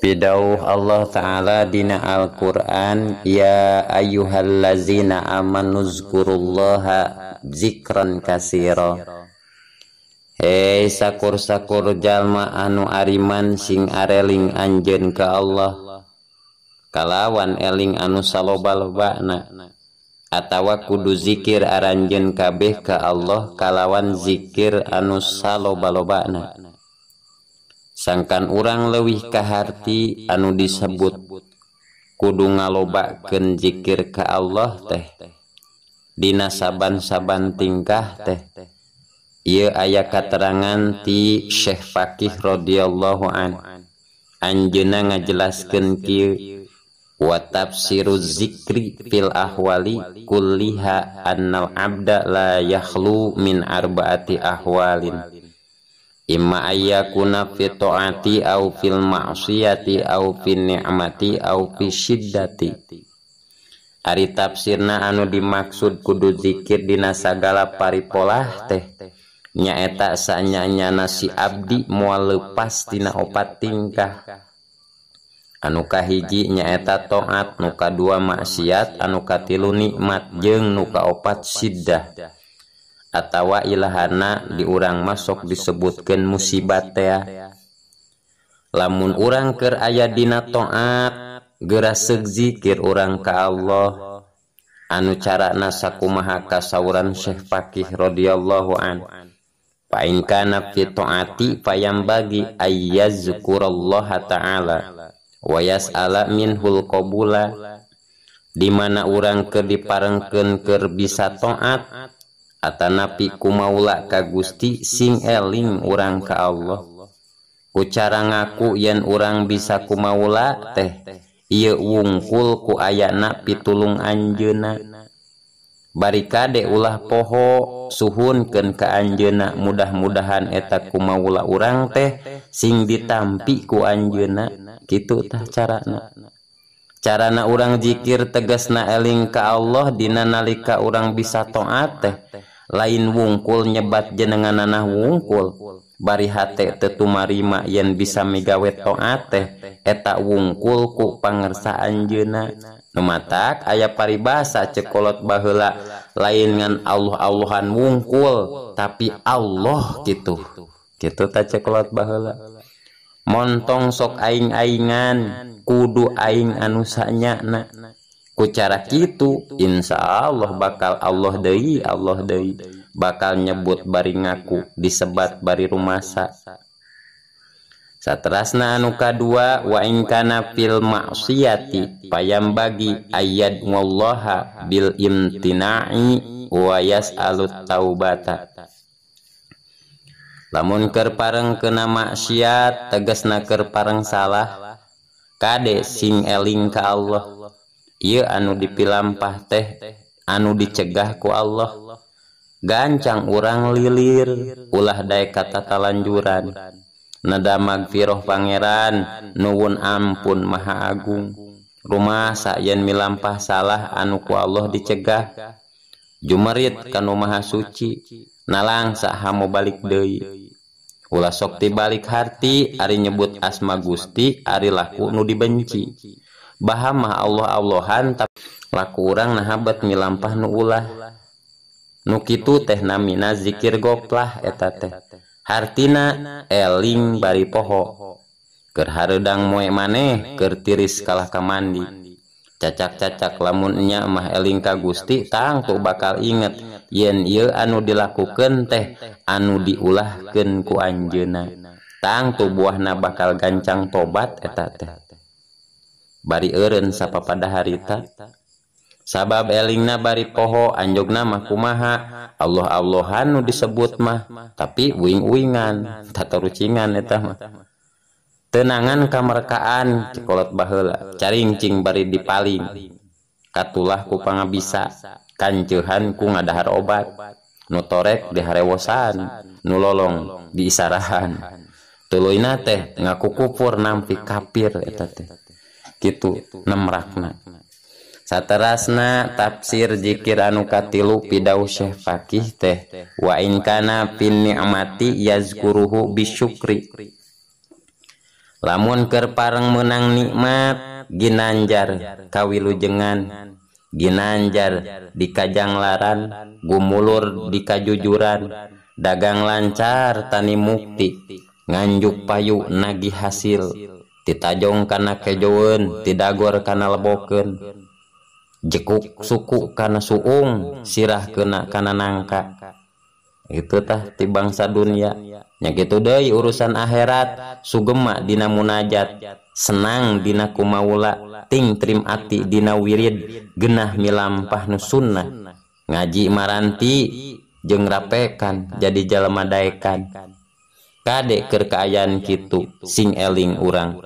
Pidauh Allah Ta'ala dina Al-Qur'an, ya ayyuhallazina amanu zkurullaha zikran katsira. Hei sakur-sakur jalma anu ariman sing areling anjeun ka Allah kalawan eling anu saloba-lobana, atawa kudu zikir aranjeun kabeh ka Allah kalawan zikir anu saloba-lobana. Sangkan urang leuwih kaharti anu disebut kudu ngalobakeun zikir ka Allah teh dina saban-saban tingkah teh. Ieu aya katerangan ti Syekh Faqih radhiyallahu an, anjeunna ngajelaskeun kieu, wa tafsiru zikri fil ahwali kulliha annal abda la yakhlu min arba'ati ahwalin, imma ayyakuna fi ta'ati au fil ma'siyati au fi ni'mati au fi syiddati. Ari tafsirna anu dimaksud kudu zikir dina sagala paripolah teh nyaeta sanyanyana si abdi moal lepas tina opat tingkah. Anu kahiji nyaeta taat, nu kadua maksiat, anu katilu nikmat, jeung nu kaopat siddah. Atawa ilahana di urang masuk disebutkeun musibat teh. Lamun urang keur aya dina taat, geura seug zikir urang ka Allah anu carana sakumaha kasauran Syekh Faqih radhiyallahu an. Fa in kana fi ta'ati fayambagi ayyazkurallaha ta'ala wa yas'ala minhul qabula. Di mana urang keur diparengkeun keur bisa taat atanapi kumaula ka Gusti sing eling urang ka Allah. Ku cara ngaku yen urang bisa kumaula teh ieu wungkul ku ayana pitulung anjeunna. Bari kade ulah poho suhunkeun ka anjeunna, mudah-mudahan eta kumaula urang teh sing ditampi ku anjeunna. Kitu tah carana. Carana urang zikir tegasna eling ka Allah dina nalika urang bisa taat teh lain wungkul nyebat jenenganana wungkul, bari hate teu tumarima yen bisa migawe taat teh eta wungkul ku pangersa anjeunna. Nu matak aya paribasa cekolot baheula lain ngan Allah-Allahan wungkul tapi Allah kitu. Kitu ta cekolot baheula. Montong sok aing-aingan kudu aing anu sanyana. Ku cara kitu insyaallah bakal Allah deui, Allah deui bakal nyebut bari ngaku disebat bari rumasa. Saterasna anu kadua, wa in kana fil ma'siyati payambagi ayyad wallaha bil imtina'i wa yas'alut taubata. Lamun keur pareng kena maksiat tegasna keur pareng salah, kade sing eling ka Allah. Ieu anu dipilampah teh anu dicegah ku Allah. Gancang urang lilir ulah daek katatalanjuran. Nada magfiroh pangeran nuwun ampun maha agung. Rumasa yen milampah salah anu ku Allah dicegah, jumerit kanu maha suci nalangsa hamo balik deui. Ulah sok tibalik harti ari nyebut asma Gusti ari laku nu dibenci. Bahamah Allah-Allahan tapi laku urang nahabat milampah nu ulah. Nu kitu teh namina zikir goplah eta teh. Hartina eling bari poho. Keur hareudang moe maneh keur tiris kalah ka mandi. Cacak-cacak lamun nya mah eling ka Gusti tangtu bakal inget yen ieu anu dilakukeun teh anu diulahkeun ku anjeunna. Tangtu buahna bakal gancang tobat eta teh. Bari eureun sapapada harita. Sabab elingna bari poho anjogna mah kumaha Allah-Allahan nu disebut mah tapi uing-uingan tatarucingan eta mah. Tenangan kamerkaan cekolot baheula caringcing bari dipaling katulah ku pangabisa kanceuhan ku ngadahar obat nu torek diharewosan nu lolong diisarahan tuluyna teh ngaku kupur nampi kafir eta teh kitu nemrakna. Saterasna tafsir zikir anu katilu pidauh Syekh Faqih teh wa in kana fin ni'mati yazkuruhu bisyukri. Lamun keur pareng meunang nikmat ginanjar kawilujengan, ginanjar dikajanglaran, gumulur dikajujuran, dagang lancar tani mukti, nganjuk payu nagih hasil, titajong kana kejoeun, tidagor kana lebokeun, jekuk suku kana suung, sirah kena kana nangka. Itu tah ti bangsa dunia. Nya kitu deui urusan akhirat, sugema dina munajat, senang dina kumaula, ting trim ati dina wirid, genah milampah nu sunnah, ngaji maranti jeung rapekan jadi jalma daekan. Kade keur kaayaan kitu sing eling urang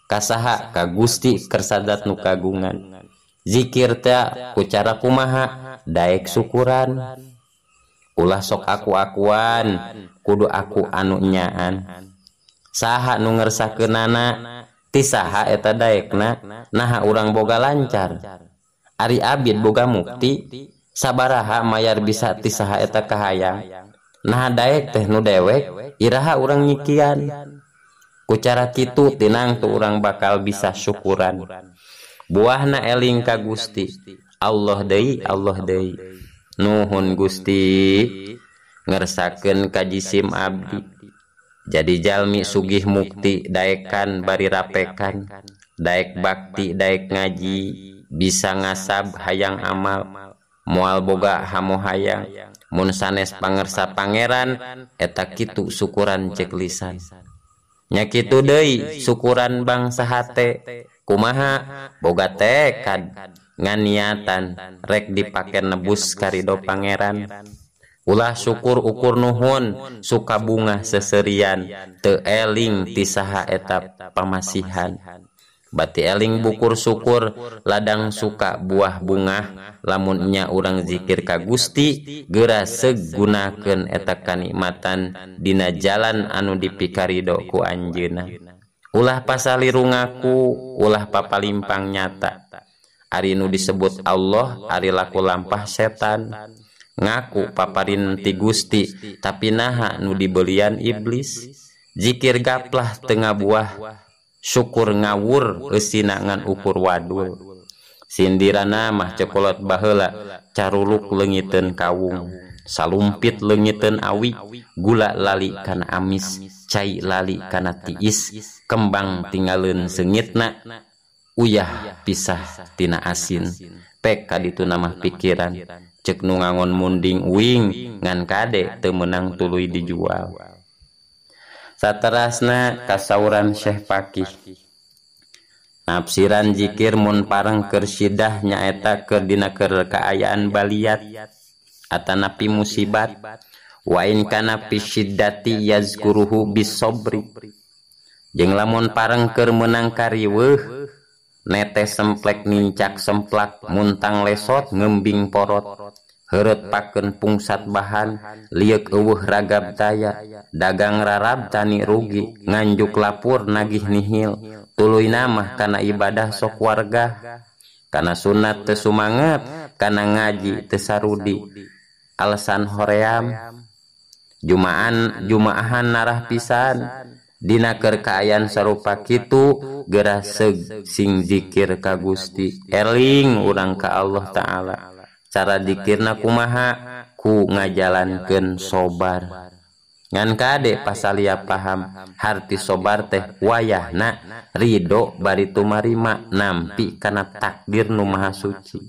kasaha ka Gusti kersadat nu kagungan. Zikir teh ku cara kumaha daek syukuran. Ulah sok aku-akuan, kudu aku anu nyaan. Saha nu ngersakeunana, ti saha eta daekna, naha urang boga lancar. Ari abid boga mukti, sabaraha mayar bisa ti saha eta kahayang. Naha daek teh nu dewek, iraha urang nyikian. Ku cara kitu tinang tu urang bakal bisa syukuran. Buahna eling ka Gusti, Allah deui, Allah deui. Nuhun Gusti ngersakeun ka jisim abdi. Jadi jalmi sugih mukti daekan bari rapekan, daek bakti daek ngaji, bisa ngasab hayang amal, moal boga hamo hayang. Mun sanes pangersa pangeran eta kitu syukuran cek lisan. Nya kitu deui syukuran bangsa hate, kumaha boga tekad ngan niatan rek dipake nebus karido pangeran. Ulah syukur ukur nuhun suka bunga seserian, teu eling ti saha eta pamasihan. Bati eling bukur syukur ladang suka buah bungah, lamun nya urang zikir ka Gusti geura segunakeun eta kanikmatan dina jalan anu dipikarido ku anjeunna. Ulah pasaliru ngaku, ulah papalimpang nyata. Ari nu disebut Allah, ari laku lampah setan. Ngaku paparin ti Gusti, tapi naha nu dibelian iblis. Zikir gaplah tengah buah, syukur ngawur eusina ngan ukur wadul. Sindirana mah cekolot baheula, caruluk leungiteun kawung, salumpit leungiteun awi, gula lali kana amis, cai lali kana tiis, kembang tinggalin seungitna, uyah pisah tina asin. Pek kaditu namah pikiran, cek nu ngangon munding uing ngan kade teu meunang tuluy dijual. Saterasna kasauran Syekh Fakih. Nafsiran zikir mun pareng keur sidah nyaeta keur dina keur kaayaan baliat atanapi musibat, wa in kana fi syiddati yazkuruhu bisobri. Jeung lamun pareng keur meunang kariweuh, netes semplek nincak semplak, muntang lesot ngembing porot, heureut pakeun pungsat bahan, lieuk eueuh ragab daya, dagang rarab tani rugi, nganjuk lapur nagih nihil, tuluy namah kana ibadah sok warga, kana sunat teu sumanget, kana ngaji teu sarudi, alasan hoream, jumaan jumaahan narah pisan. Dina keur kaayaan sarupa kitu geura sing zikir ka Gusti, eling urang ka Allah Ta'ala. Cara zikirna kumaha? Ku ngajalankeun sobar. Ngan kade pasalia paham harti sobar teh wayahna ridho bari tumarima nampi kana takdir nu maha suci.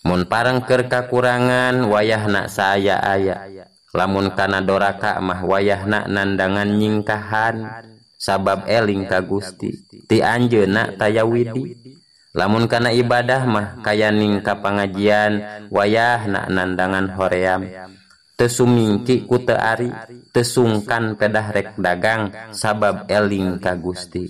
Mun pareng keur kakurangan wayahna saaya aya. Lamun kana doraka mah wayahna nandangan nyingkahan sabab eling ka Gusti ti anjeunna taya widi. Lamun kana ibadah mah kayaning ka pangajian wayahna nandangan hoream, teu sumingki ku teu ari, teu sungkan pedah rek dagang sabab eling ka Gusti.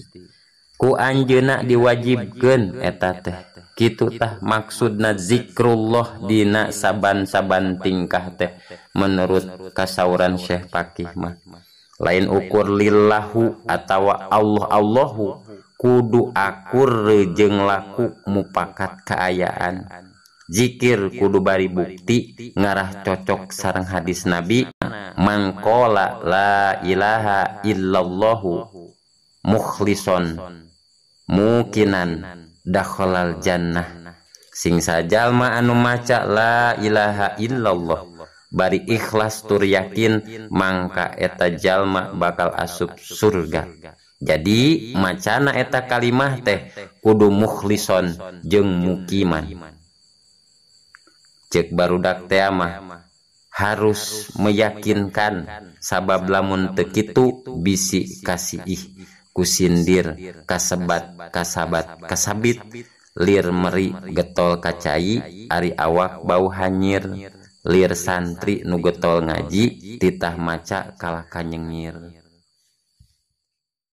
Ku anjeunna diwajibkeun eta teh. Kitu tah maksudna zikrullah dina saban-saban tingkah teh menurut kasauran Syekh Fakih mah. Lain ukur lillahu atawa Allah Allahu, kudu akur jeung laku mupakat kaayaan. Zikir kudu bari bukti ngarah cocok sareng hadis Nabi, mangkola la ilaha illallahu Mukhlison mukinan dakhalal jannah. Sing sajalma anu maca la ilaha illallah bari ikhlas tur yakin mangka eta jalma bakal asup surga. Jadi macana eta kalimah teh kudu mukhlison jeung mukiman. Cek barudak teh mah harus meyakinkan sabab lamun teu kitu bisi kasiih kusindir kasebat kasabat kasabit lir meri getol kacai ari awak bau hanyir lir santri nu getol ngaji titah maca kalah kanyengir.